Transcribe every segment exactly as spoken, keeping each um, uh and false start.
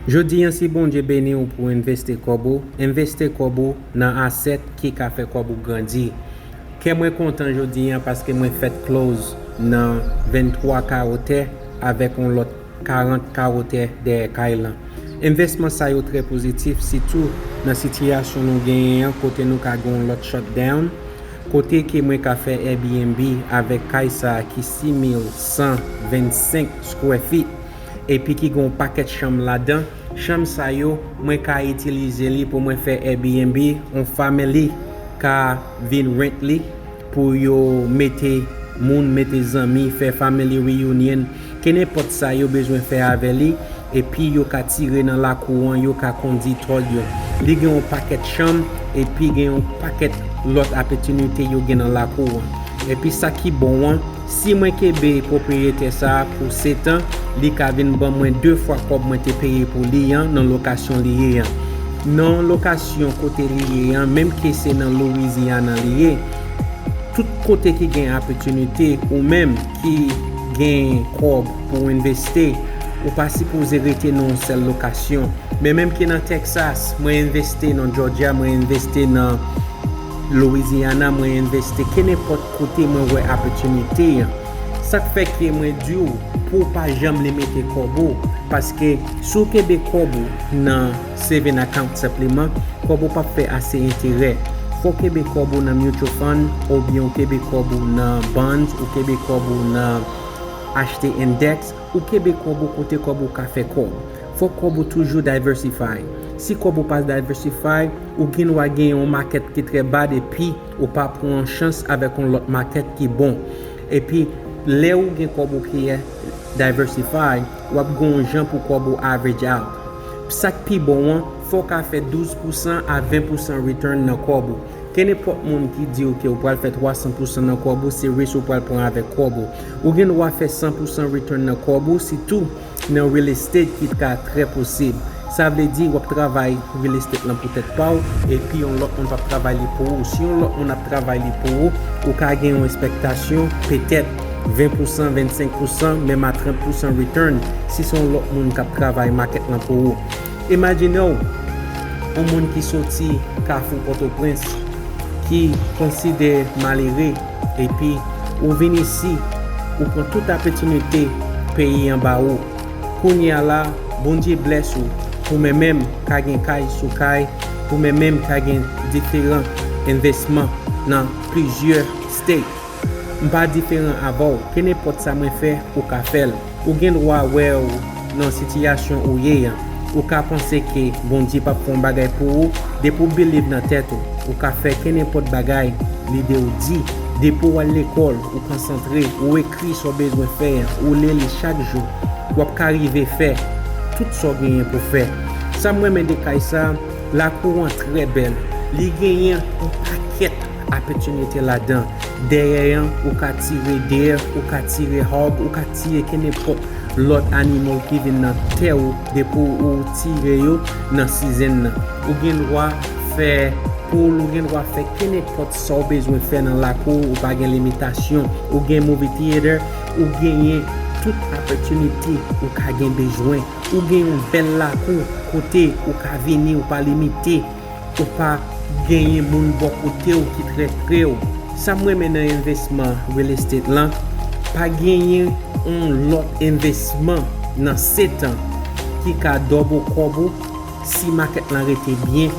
Jodi an, si Bondye beni w pou w envesti kòb ou, envesti kòb ou nan asèt ki ka fè kòb ou grandi. Kè mwen kontan jodi an paske mwen fèt close nan venntwa kawo tè avèk yon lòt karant kawo tè dèyè kay lan. Envèsman sa yo trè pozitif, sitou nan sitiyasyon nou genyen an, kote nou ka gen yon lòt shutdown, kote ke mwen ka fè Airbnb avèk kay sa a ki sis mil san vennsenk square feet, epi ki gen yon pakèt chanm ladan. Chanm sa yo, mwen ka itilize li pou mwen fè Airbnb, yon family ka vin rent li pou yo mete moun, mete zanmi, fè family reunion, kenenpòt sa yo bezwen fè avè li, epi yo ka tire nan lakou an, yo ka kondi tòg yo. Li gen yon pakèt chanm, epi gen yon pakèt lòt opòtinite yo gen nan lakou an. Epi sa ki bon an, si mwen kenbe pwopriyete sa a pou sèt an, li ka vin ban mwen de fwa kòb mwen te peye pou li an nan lokasyon li ye an. Nan lokasyon kote li ye an, menm ke se nan Louisiana li ye, tout kote ki gen opòtinite, ou menm ki gen kòb pou w envesti, ou pa sipoze rete nan yon sèl lokasyon. Men menm ke nan Texas, mwen envesti nan Georgia, mwen envesti nan Louisiana, mwen envesti kenenpòt kote mwen wè opòtinite an. Sa k fè ke mwen di w pou w pa janm limite kòb ou, paske si w kenbe kòb ou nan saving account senpleman, kòb ou p ap fè ase enterè. Fò w kenbe kòb ou nan mutual fund, oubyen w kenbe kòb ou nan bonds, ou kenbe kòb ou nan achte index, ou kenbe kòb ou kote kòb ou ka fè kòb. Fò kòb ou toujou diversify. Si kòb ou pa diversify, ou gen dwa gen yon market ki trè bad epi ou pa pran yon chans avèk yon lòt market ki bon. Epi, lè ou gen kòb ou ki diversify, w ap gen yon jan pou kòb ou average out. Sa k pi bon an, fò w ka fè douz pousan a ven pousan return nan kòb ou. Kenenpòt moun ki di w ke w pral fè twa san pousan nan kòb ou, se risk ou pral pran avèk kòb ou. Ou gen dwa fè san pousan return nan kòb ou, sitou nan real estate ki ka trè posib. Sa vle di w ap travay real estate lan pou tèt pa w, epi yon lòt moun p ap travay li pou ou. Si yon lòt moun ap travay li pou ou, ou ka gen yon ekspektasyon petèt ven pousan, vennsenk pousan, menm a trant pousan return, si se yon lòt moun k ap travay market lan pou ou. Imajine w, yon moun ki soti Kafou Pòtoprens, ki konsidere malere, epi ou vin isi, ou pran tout opòtinite peyi an ba ou. Kounye a la, Bondye bless ou, ou menm menm ka gen kay sou kay, ou menm menm ka gen diferan envèsman nan plizyè state. M pa diferan avè w, kenenpòt sa mwen fè, ou ka fè l. Ou gen dwa wè w nan sitiyasyon ou ye an, ou ka panse ke Bondye p ap fè yon bagay pou ou, depi w believe nan tèt ou, ou ka fè kenenpòt bagay, lide w di, depi w al lekòl, ou konsantre, ou ekri sa w bezwen fè an, ou li li chak jou, w ap ka rive fè tout sa w genyen pou fè. Sa m renmen de kay sa, lakou an trè bèl, li genyen yon pakèt opòtinite ladan. Dèyè an, ou ka tire deer, ou ka tire hog, ou ka tire kenenpòt lòt animal ki vin nan tè ou, depi ou tire yo nan season nan. Ou gen dwa fè poul, ou gen dwa fè kenenpòt sa w bezwen fè nan lakou, ou pa gen limitasyon. Ou gen movie theater, ou genyen tout opòtinite ou ka gen bezwen. Ou gen yon bèl lakou kote ou ka vini, ou pa limite, ou pa genyen moun bò kote w ki trè pre w. Sa m renmen nan envèsman real estate lan, pa genyen yon lòt envèsman nan sèt an ki ka double kòb ou si market lan rete byen.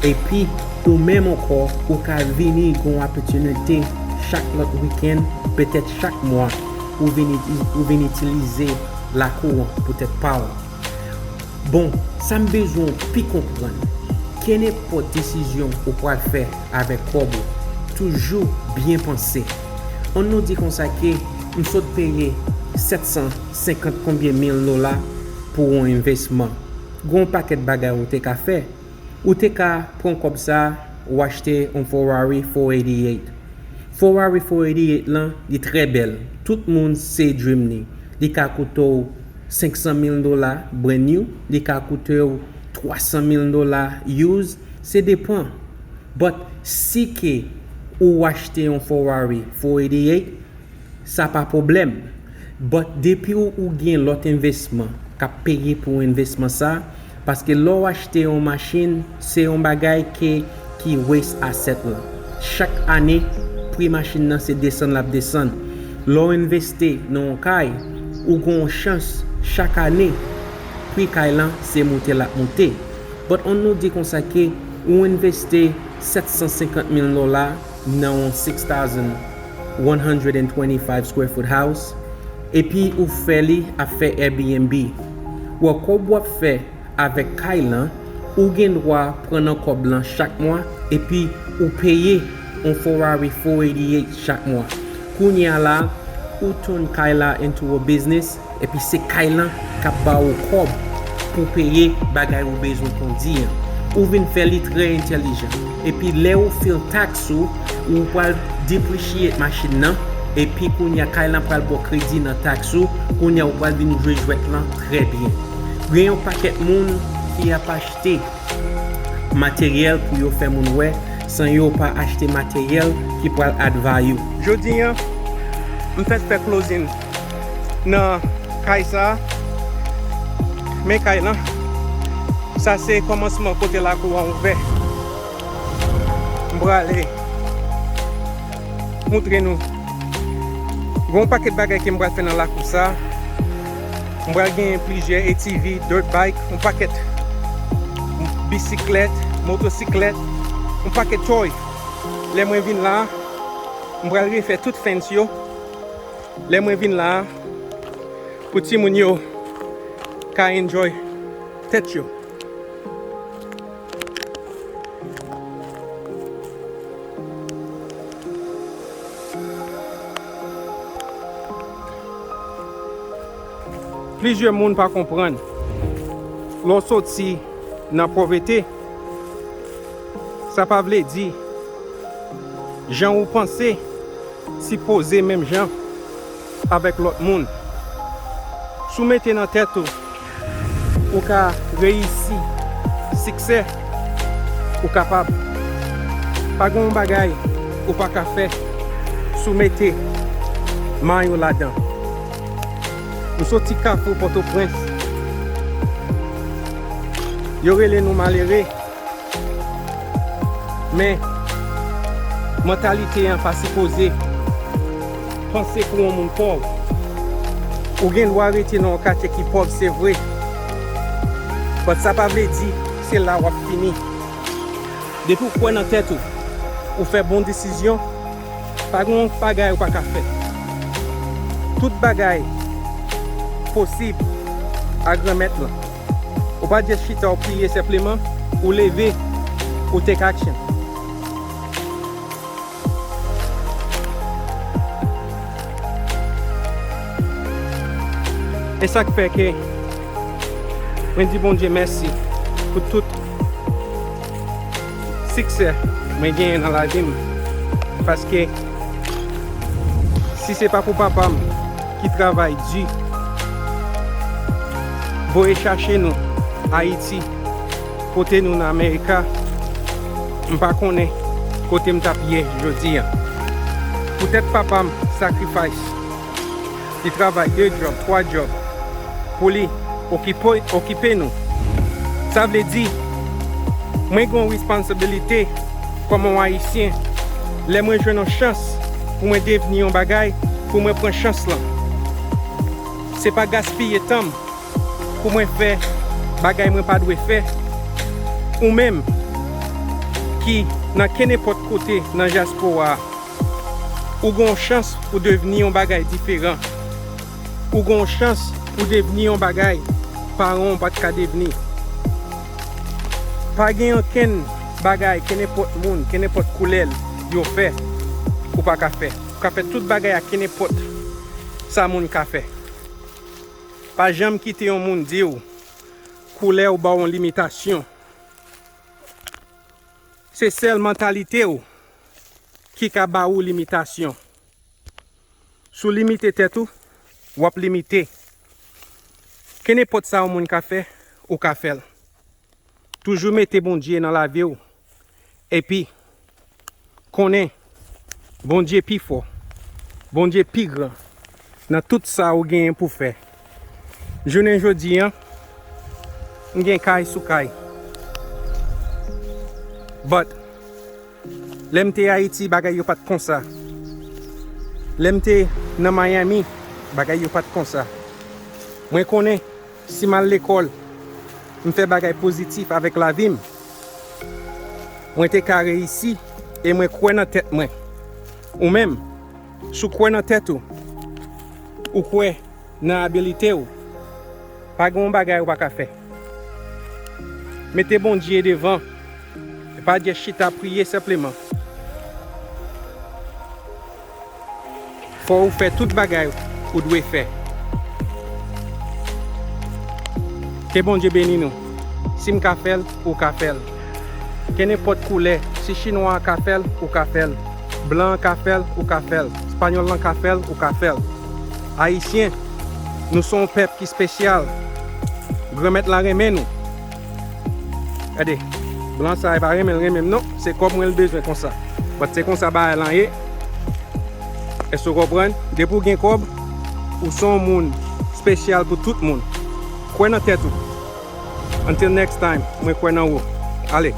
Epi, ou menm ankò, ou ka vini gen yon opòtinite chak lòt weekend, petèt chak mwa, ou vin, ou vin itilize lakou an pou tèt pa w. Bon, sa m bezwen w pi konprann, kenenpòt desizyon ou pral fè avèk kòb ou, toujou byen panse. Ann nou di konsa ke m sot peye sèt san senkant konbyen mil dola pou yon envèsman. Gen yon pakèt bagay ou te ka fè. Ou te ka pran kòb sa, ou achte yon Ferrari four eighty-eight. Ferrari four eighty-eight lan, li trè bèl. Tout moun se dream li. Li ka koute w senk san mil dola brand new, li ka koute w twa san mil dola used, se depan. But si ke ou achte yon Ferrari four eighty-eight, sa pa pwoblèm. But depi ou, ou gen lòt envèsman, k ap peye pou envestisman sa, paske lè w achte yon machin, se yon bagay ke, ki waste asset lan. Chak ane, pri machin nan se desann l ap desann. Lè w envesti nan yon kay, ou gen yon chans chak ane, pri kay lan se moute l ap moute. But ann nou di konsa ke ou envesti sèt san senkant mil dola nan yon six thousand one hundred and twenty-five square foot house, epi ou fè li ap fè Airbnb. Wè, kòb w ap fè avèk kay lan, ou gen dwa pran nan kòb lan chak mwa, epi ou peye yon Ferrari four eighty-eight chak mwa. Kounye a la, ou turn kay la into a business, epi se kay lan k ap ba ou kòb pou peye bagay ou bezwen kondi an. Ou vin fè li trè entèlijan. Epi lè ou fil taks ou, ou pral depreciate machin nan, epi kounye a kay lan pral ba w kredi nan taks ou, kounye a ou pral vin jwe jwèt lan trè byen. Gen yon pakèt moun ki ap achte materyèl pou yo fè moun wè, san yo pa achte materyèl ki pral add value. Jodi an, m fèk fè closing nan kay sa a. Men kay lan, sa se kòmansman kote lakou an ouvè. M prale moutre nou. Gen yon pakèt bagay ke m pral fè nan lakou sa a. M pral gen plizyè A T V, dirt bike, yon pakèt bisiklèt, motosiklèt, yon pakèt toy. Lè mwen vin la, m pral refè tout fence yo. Lè mwen vin la, pou timoun yo ka enjoy tèt yo. Plizyè moun pa konprann. Lè w soti nan pòvete, sa pa vle di jan ou panse sipoze menm jan avèk lòt moun. Si w mete nan tèt ou, ou ka reyisi, siksè, ou kapab. Pa gen yon bagay ou pa ka fè si w mete may ou ladan. M soti Kafou Pòtoprens. Yo rele nou malere. Men, mantalite an pa sipoze panse pou yon moun pòv. Ou gen dwa rete nan yon katye ki pòv, se vre. But sa pa vle di se la w ap fini. Depi w kwè nan tèt ou, ou fè bon desizyon, pa gen yon bagay ou pa ka fè. Tout bagay posib a Granmèt lan. Ou pa just chita, ou priye senpleman, ou leve, ou take action. E sa k fè ke mwen di Bondye mèsi pou tout siksè mwen genyen nan lavi m. Paske si se pa pou papa m ki travay di, voye chache nou Ayiti, pote nou nan Amerika, m pa konnen kote m t ap ye jodi a. Poutèt papa m sacrifice, li travay de djòb, twa djòb pou li okipe, okipe nou. Sa vle di, mwen gen yon responsibility kòm yon Ayisyen. Lè mwen jwenn yon chans pou mwen devni yon bagay, pou mwen pran chans lan. Se pa gaspiye tan m pou mwen fè bagay mwen pa dwe fè. Ou menm ki nan kenenpòt kote nan dyaspora a, ou gen yon chans pou devni yon bagay diferan. Ou gen yon chans pou devni yon bagay paran w pa t ka devni. Pa gen okenn bagay kenenpòt moun, kenenpòt koulè l yo fè, ou pa ka fè. Ou ka fè tout bagay ak kenenpòt sa moun ka fè. Pa janm kite yon moun di w koulè w ba w yon limitasyon. Se sèl mantalite w ki ka ba ou limitasyon. Si w limite tèt ou, w ap limite. Kenenpòt sa yon moun ka fè, ou ka fè l. Toujou mete Bondye nan lavi w. Epi, konnen Bondye pi fò. Bondye pi gran nan tout sa ou genyen pou fè. Jounen jodi an, m gen kay sou kay. But, lè m te Ayiti, bagay yo pa t konsa. Lè m te nan Miami, bagay yo pa t konsa. Mwen konnen, si m al lekòl, m fè bagay pozitif avèk lavi m, mwen te ka reyisi e mwen kwè nan tèt mwen. Ou menm, si w kwè nan tèt ou, ou kwè nan abilite w, pa gen yon bagay ou pa ka fè. Mete Bondye devan. E pa just chita priye senpleman. Fò ou fè tout bagay ou dwe fè. Ke Bondye beni nou. Si m ka fè l, ou ka fè l. Ke nenpòt koulè, si chinwa an ka fè l, ou ka fè l. Blan an ka fè l, ou ka fè l. Espanyòl lan ka fè l, ou ka fè l. Ayisyen, nou se yon pèp ki espesyal. Granmèt la renmen nou. Gade, blan sa e pa renmen l renmen m non. Se kòb mwen l bezwen konsa. But se konsa bagay lan ye. Èske w konprann? Depi w gen kòb, ou se yon moun espesyal pou tout moun. Kwè nan tèt ou. Until next time, mwen kwè nan ou. Ale.